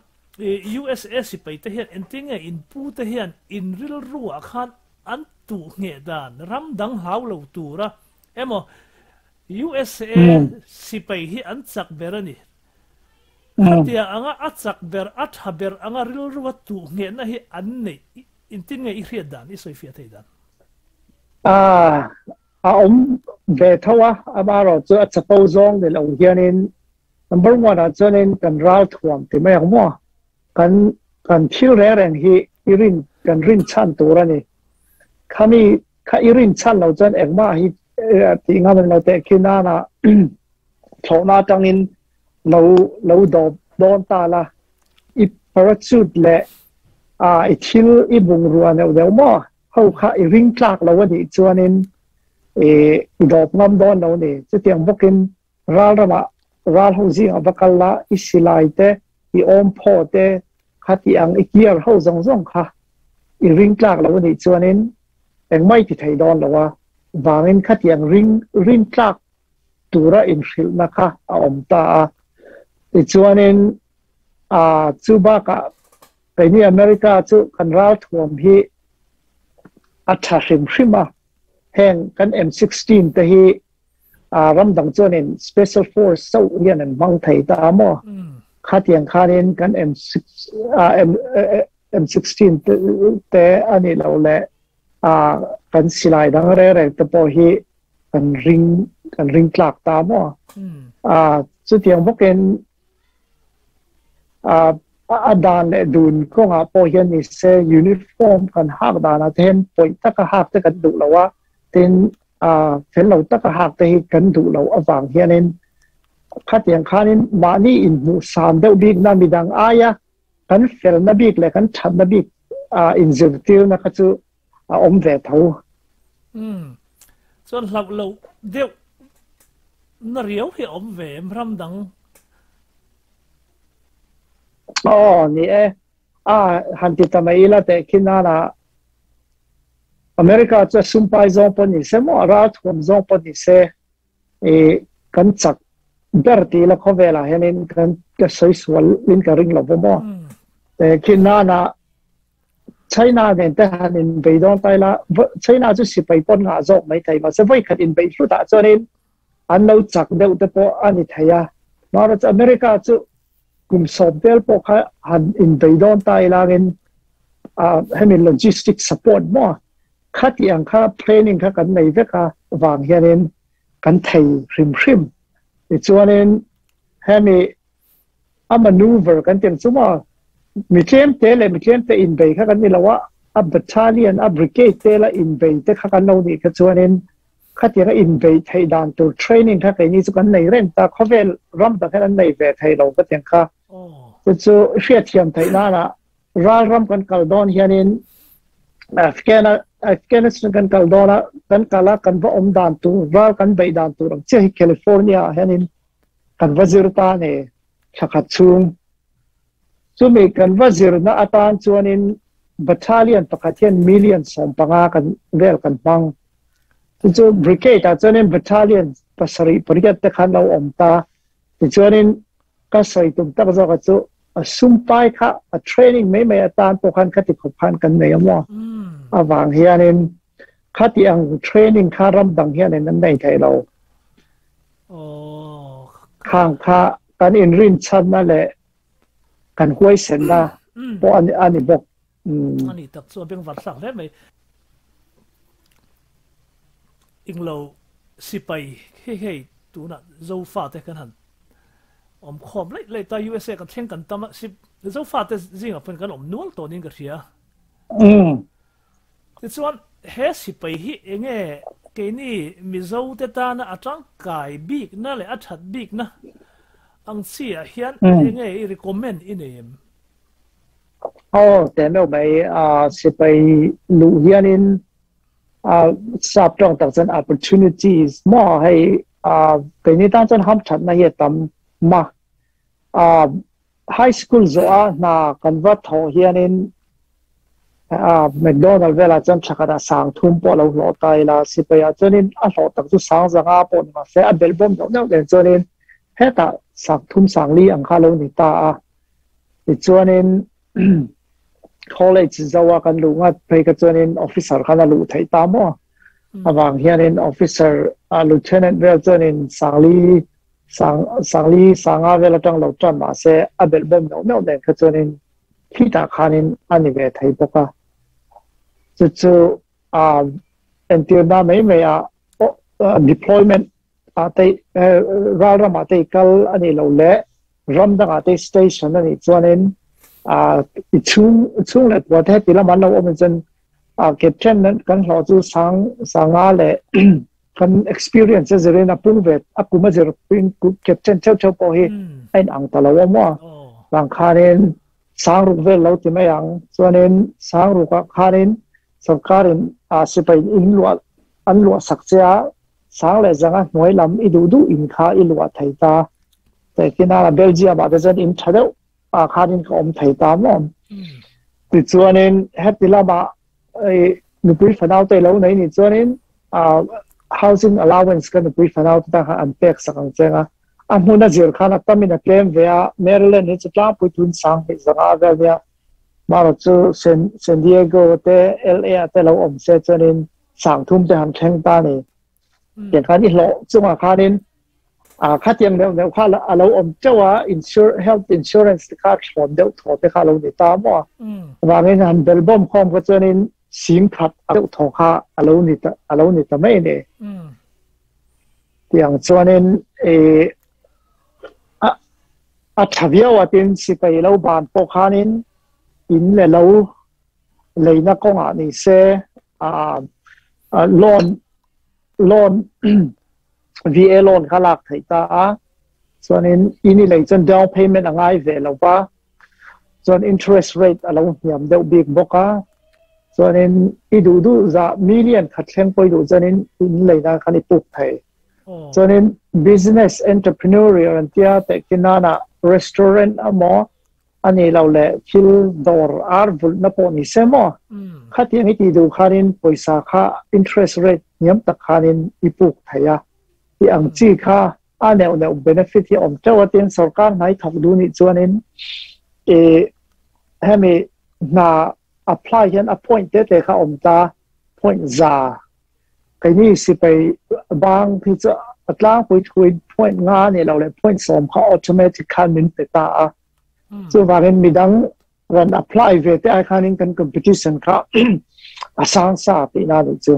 S1: USA sipai te hian engtin nge in pu te hian in rilru ah khan an tuh ngheh dan ram dang hlau lo tura emaw USA sipai hi an chak ber a ni. Khatiang anga a chak ber a tha ber anga rilru a tuh nghehna hi an neih engtin nge i hriat dan i sawifiah thei dan?
S2: A a awm ve tho a, amaherawh chu a chapo zawng ni lo hianin number one ah chuanin kan ral thuam ti mai ang maw? Kan kan thil reng reng hi i rin kan rin chhan tur a ni. Khami kha i rin chhan lo chuan engmah hi tih ngam an lo teh khi nana thlawhna atangin lo lo dawp dawn ta la i parachute leh a i thil i bungrua neuh deuh maw? Ho kha i ring tlak lo a nih chuanin i dawp ngam dawn lo ni. Chutiang bawkin ral ramah ral ho zingah va kal la, i silai te, i awm phaw te, kha tih ang i gear ho zawng zawng kha i ring tlak lo a nih chuanin engmah i ti thei dawn lo a. Vangin khatiang ring rin tlak tura inhrilhna kha a awm ta a. Tichuanin a chu bakah keini America chu kan ral thuam hi a tha hrim hrim a, heng kan M16 te hi a ram dang chuanin special force chauh hian an hmang thei ta a maw? Khatiang khanin kan M6 M16 te a nih loh leh a kan silai dang reng reng te pawh hi kan ring kan ring tlak ta maw? A chutiang bawkin a a dan leh dun kawngah pawh hian ni se uniform kan hak danah te hian pawih taka hak te kan duh lo a, tin a fel lo taka hak te hi kan duh loh avang hianin khatiang khanin mahni inhmuh san deuh bikna midang aia kan felna bik leh kan thatna bik a inzirtirna kha chu a awm ve tho.
S1: Umm chuan hlauh loh deuh na riau hi a awm ve em ram dang?
S2: Aw ni e, a han ti ta mai ila teh khi nana America chu a sumpai zawng pawh ni se maw a ralthuam zawng pawh ni se i kan chak ber ti ila khawvelah hianin kan ka sawi sual in ka ring lo va maw teh khi nana China nen te han inbei dawn ta ila, China chu sipai pawn ngah zawk mai thei mahse vawi khat inbeih hlutah chuanin an lo chak deuh te pawh a ni thei a. Amaherawhchu America chu kum sawm vel pawh kha han inbei dawn ta ilangin hemi logistic support maw khati ang kha planning kha kan nei vek a vang hianin kan thei hrim hrim. Tichuanin hemi a maneuver kan ti ang chu maw, mi tlem te leh mi tlem te inbei kha kan ni lo a, a battalion, a brigade te la inbei te kha kan lo nih kha chuanin khatianga inbei theih dan tur training kha keini chu kan nei reng ta, khawvel ram dang hian an nei ve thei lo ka ti ang kha. Chu chu hriatthiam theih nana ral ram kan kal dawn hianin Afghan Afghanistan kan kal dawn a, kan kal a kan va awm dan tur, ral kan beih dan tur ang chiah hi California ah hianin kan va zir ta ni thla khat chhung. Chumi kan va zirna atan chuanin battalion pakhat hian million 15 kan vel kan hmang. Chu chu brigade ah chuanin battalion pasarih pariat te khan lo awm ta. Tichuanin ka sawi tum tak zawk a chu a sumpai kha a training mai mai atan pawh khan khati khawp khan kan nei a maw? Avang hianin khati ang training kha ram dang hianin an nei thei lo. Khang kha kan inrinchhanna leh kan huaisenna pawh a ni bawk.
S1: A ni tak chu a bengvar thlak hle mai. Englo sipai hei hei tunah Zofa te kan han awm khawm laih laih ta USA kan thleng kan tam a, Zofa te zingah pawhin kan awm nual tawh niin ka hria. Tichuan he sipai hi enge. Keini Mizo te tana a tangkai bikna leh a that bikna ang chi ah hian enge i recommend i nei em?
S2: Aw, teh meuh mai, sipai luh hianin sap tawng tak chuan opportunities maw hei keini tan chuan hamthatna hi a tam ma. High school zawh a hna kan va thawh hianin McDonald velah chuan thakhat ah sang thum pawh lo hlawh ta ila, sipai ah chuanin a hlawh tak chu sang zanga pawh ni mahse a belh bawm deuh deuh nen chuanin hetah sang thum sang li ang kha lo ni ta a. Tichuanin college zo a kan luh ngat phei kha chuanin officer khan a luh theih ta maw. Avang hianin officer lieutenant vel chuanin sang li sang sangli sanga vel atang lo tan mahse a belh bawm neuh neuh nen kha chuanin khitah khanin a ni ve thei bawk a. Chu chu a entirna mai mai a deployment ah te ral ramah te i kal a nih loh leh ram dangah te station a nih chuanin i chhung chhung leh kua te heti lamah an lo awm in chuan captain kan hlawh chu sang sanga leh kan experience a zirin a pung ve a kum a zir pin captain theuh theuh pawh hi a in ang ta lo a maw vang khanin sang ruk vel lo ti mai ang chuanin sang rukah khanin sarkarin a sipai in luah an luah sak che a sang leh zanga hnuai lam i duh duh in kha i luah thei ta te kina Belgium ah te chuan in tha deuh a khanin ka awm thei ta maw tichuanin heti lamah nupui fanau te lo nei ni chuanin housing allowance ka nupui fanau te tan khan an pek sak ang cheng a a hmun a zir khan a tamin a tlem ve a Maryland hi chu tlangpui tun sang hnih zanga vel nia maro chu San San Diego te LA ah te lo awm se chuanin sang thum te han thleng ta ni tiang khan i hlawh chungah khanin a khatiang deuh deuh kha a lo awm teuh a insure health insurance te kha thlawn deuh thaw te kha lo ni ta maw wangin han belbawm khawm kha chuanin sing khat deuh thaw kha a lo ni ta a lo ni ta mai ni tiang chuanin e a a tha viau a tin sipai lo ban pawh khanin in le lo leina kawngah ni se a loan loan VA loan kha lak theih ta a chuanin in i lei chuan down payment a ngai ve lo va chuan interest rate a lo hniam deuh bik bawk a chuanin i duh duh za million khat thleng pawh i duh chuanin in leina khan i puk thei chuanin business entrepreneurial an tia tehkhinana restaurant emaw a ni lo leh thil dawr ar vulhna pawh ni se maw khatiang i tih duh khanin pawisa kha interest rate hniam tak khanin i puk thei a ti ang chi kha a neuh neuh benefit hi awm teuh a tin sorkar hnai thawk duh nih chuanin i hemi hna apply hian a point te te kha awm ta point za keini sipai bang hi chu a tlangpui thuin point nga ni lo leh point sawm kha automatic khan min pe ta a chuvangin midang rawn apply ve te ai khanin kan competition kha a sang sa tihna nih chu.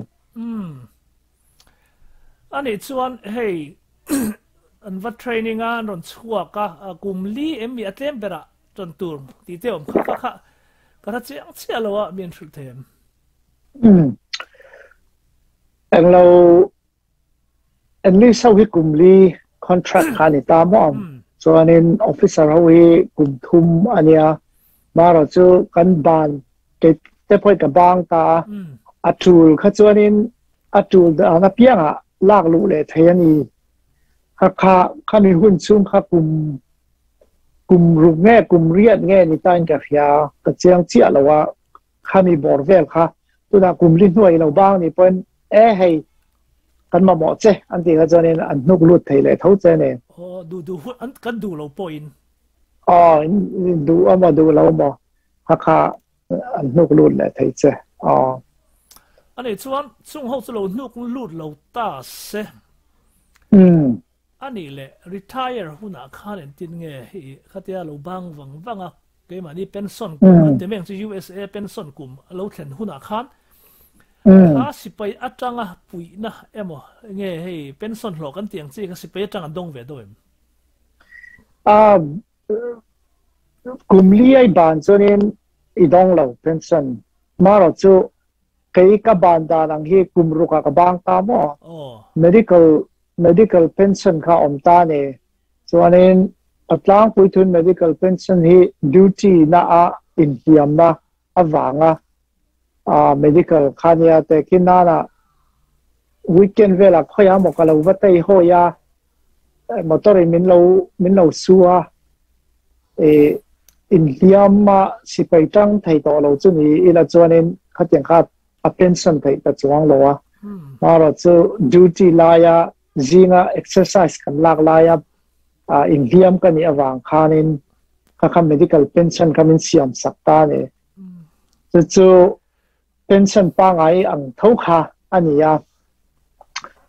S1: Ani chuan hei an va training a an rawn chhuak a kum li em mi a tlem berah tan tur tih te awm kha kha kha ka hre chiang chiah lo a mi an hrilh thei em.
S2: Englo enlist ho hi kum li contract kha ni ta maw chuanin officer ho hi kum thum ania maro chu kan ban te te pawh ka bang ta a tul kha chuanin a tul dan apianga lak luh leh thei ani kha kha khami hun chung kha kum kum ruk nge kum riat nge ni ta in ka hria ka chiang chiah lo a khami bawr vel kha tunah kum li hnuai lo bang ni pawhin e hei kan mamawh che an tih kha chuanin an hnuk lut thei leh tho che nen.
S1: Aw duh duh hun an kan duh lo pawhin.
S2: Aw duh amaw duh lo amaw kha kha an hnuk lut leh thei che aw.
S1: Ani chuan chung ho chu lo hnuk lut lo ta se. Anih leh retire hunah khan entin nge i khatia lo bang vang vang a, keimahni pension kum an ti meng chu USA pension kum a lo thlen hunah khan kha sipai atanga puihna emaw nge hei pension hlawh kan tih ang chi kha sipai atang an dawng ve dawn em?
S2: Kum li ai ban chuanin i dawng lo pension marawh chu. Kei ka ban dan ang hi kum ruka ka bang ta mo. Medical medical pension kha om ta ni. Chuanin atlang puithun medical pension hi duty na a inhliam na awanga a medical khania te kinana weekend vela khoya mo ka lo va tei hoya motor in min lo suwa e inhliam ma sipai tang thei to lo chu ni ila chuanin khatiang kha a pension thei ta chuang lo a. Maro chu duty laya zinga exercise kan lak laya a inhliam ka ni awang khanin kha kha medical pension khamin siam sak ta ni. Chu chu pension pa ngai ang tho kha ania.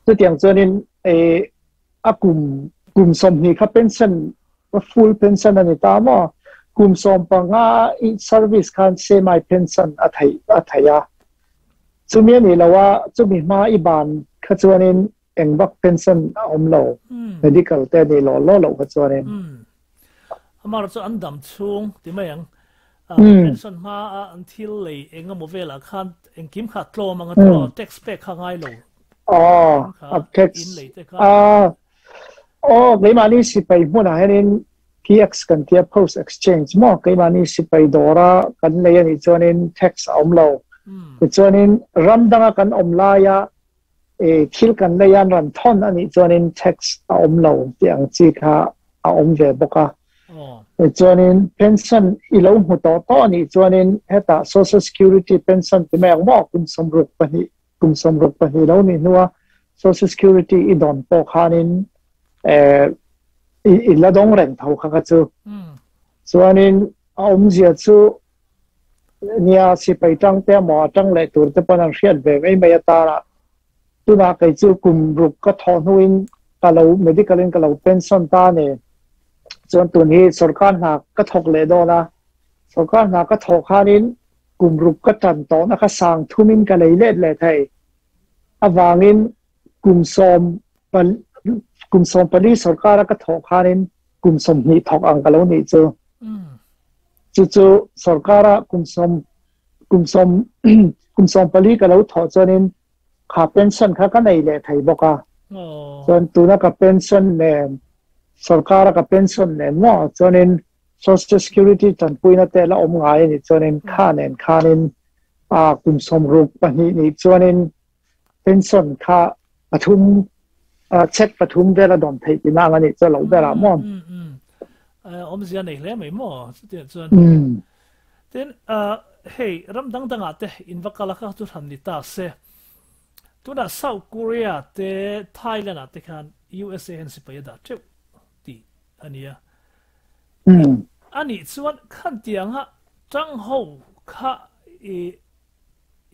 S2: Chu tiang chuanin e a kum kum som ni kha pension full pension ani ta mo. Kum som panga i service khan semi pension a thei a theia. Chumi ani lawa chumi ma i ban kha chuanin engbak pension a om lo. Medical te ni lo lo lo kha chuanin.
S1: Amar chu an dam chung ti mai ang pension ma a an thil lei enga mo vela khan engkim kha tlo manga tlo tax pek kha ngai lo.
S2: Oh, a tax
S1: in lei te kha.
S2: A oh, keimahni sipai hmunah hianin PX kan tia, post exchange mo. Keimahni sipai dawra kan nei ani chuanin tax a awm lo. Tichuanin ram danga kan awm laia e thil kan nei an ran thon ani chuanin tax a awm lo ti ang chi kha a awm ve bawk a. Chuanin pension i lo hmu to to ani chuanin heta social security pension ti mai ang mo. Kum 62, kum 62 lo ni nuwa social security i don pawh khanin i la dong reng tho kha kha chu. Chuanin a awmzia chu nia sipai tang te mo tang le tur te pawn an hriat ve mai mai atara. Tuna kei chu kum ruk ka thaw hnuin ka lo medical in ka lo pension ta ne. Chuan tun hi sarkar hna ka thawk leh dawn a. Sarkar hna ka thawk khanin kum ruk ka tan tawh na kha sang thumin ka lei let le thei awangin kum sawm pal kum 14 sarkar ka thawk khanin kum 20 thawk ang ka lo ni chu. Chu chu sarkara kum sawm kum sawm kum 14 ka lo thawh chuanin kha pension kha ka nei leh thei bawk a. Chuan tuna ka pension nen, sarkara ka pension nen mo, chuanin social security tanpuina te la awm ngai ani chuanin kha nen khanin a kum 62 ni chuanin pension kha pathum a check pathum vela dawm thei ti na ani chu lo bera mo.
S1: um um awmzia nei hle mai mo chu tiang chuan. Ten hei ram dang danga te in vakala kha chu han ni ta se. Tuna South Korea te, Thailand te khan USA hen sipai da teuh ti ania. Ani chuan khan tianga tang ho kha i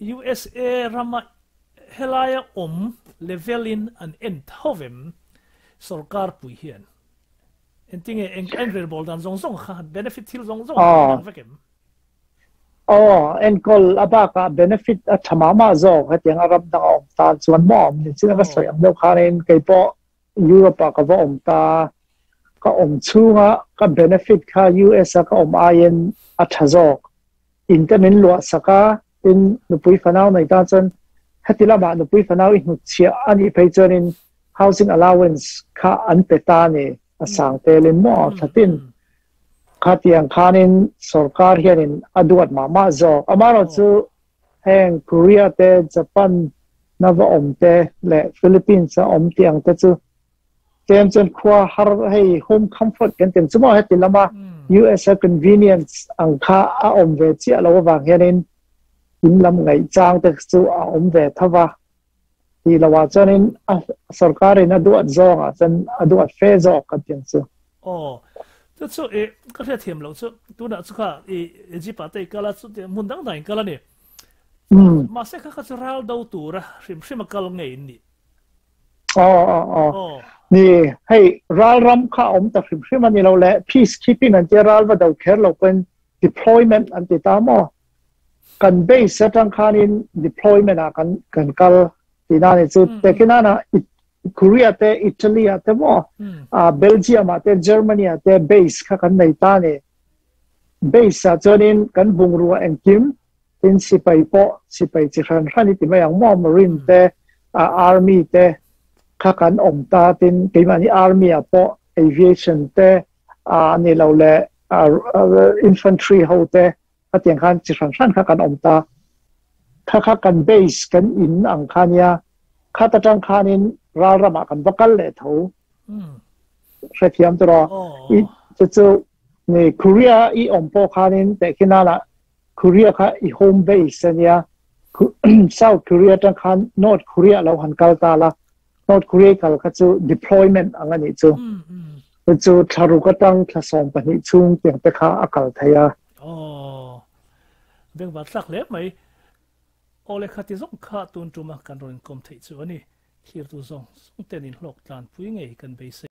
S1: USA rama helaya om levelin an en thovem sarkar pui hian entinge eng en rel bol dan zong zong kha benefit thil zong zong vekem?
S2: Oh, enkol abaka benefit a thama ma zo kha tiang arab dang om ta chuan mo ni chin ka soi am lo khanin kei po Europe ka va om ta ka om chunga ka benefit kha US ka om ayen a thazok in te min lo saka in nupui fanau nei ta chuan hetila ma nupui fanau i hnu chia ani phei chuan in housing allowance kha an pe ta ni a sang telin mo thatin kha tiang khanin sarkar hianin aduat ma ma zo. Amaro chu heng Korea te, Japan na va om te le Philippines a om tiang te chu tem chon khwa har hei home comfort kan tem chumo heti lama US a convenience ang kha a om ve chi alo wang hianin in lam ngai chang te chu a om ve thawa ti lawa chuanin a sarkar in aduat zawng a chan aduat fe zawk ka tiang chu.
S1: Oh, chu chu e ka hria thiam lo chu tuna chu kha e jipa te kala chu te mun dang dang kala ni. Ma se kha kha chu ral do tura hrim hrim kal ngei ni.
S2: Oh oh oh. Ni hei ral ram kha om ta hrim hrim ani lo le peacekeeping an ti ral va do kher lo pen deployment an ti ta mo. Kan base atang khanin deployment a kan kan kal ti na ni chu te kina na Korea te, Italy te mo, a Belgium te, Germany te base kha kan nei ta ni. Base a chuanin kan bungruwa engkim. Tin sipai pawh sipai chi hran hran i ti mai ang maw Marine te Army te kha kan awm ta tin keimahni Army ah pawh Aviation te a ni lo leh Infantry ho te khatiang khan chi hran hran kha kan awm ta. Kha kha kan base kan in ang kha nia khat atang khanin ral ramah kan va kal leh tho. Hrethiam tawh i chu chu ni Korea i awm pawh khanin tehkhin ah Korea kha i home base ania South Korea atang khan North Korea lo han kal ta la North Korea kal kha chu deployment ang ani chu chu thlaruk atang thla 12 chhung tiang te kha a kal thei a.
S1: Oh beng va tlak hle mai. Awle khati zawng kha tun tuma kan rawn inkawm theih chu a ni. Thlir tu zawng zawng ten inhlawk tlan pui ngei kan beisei.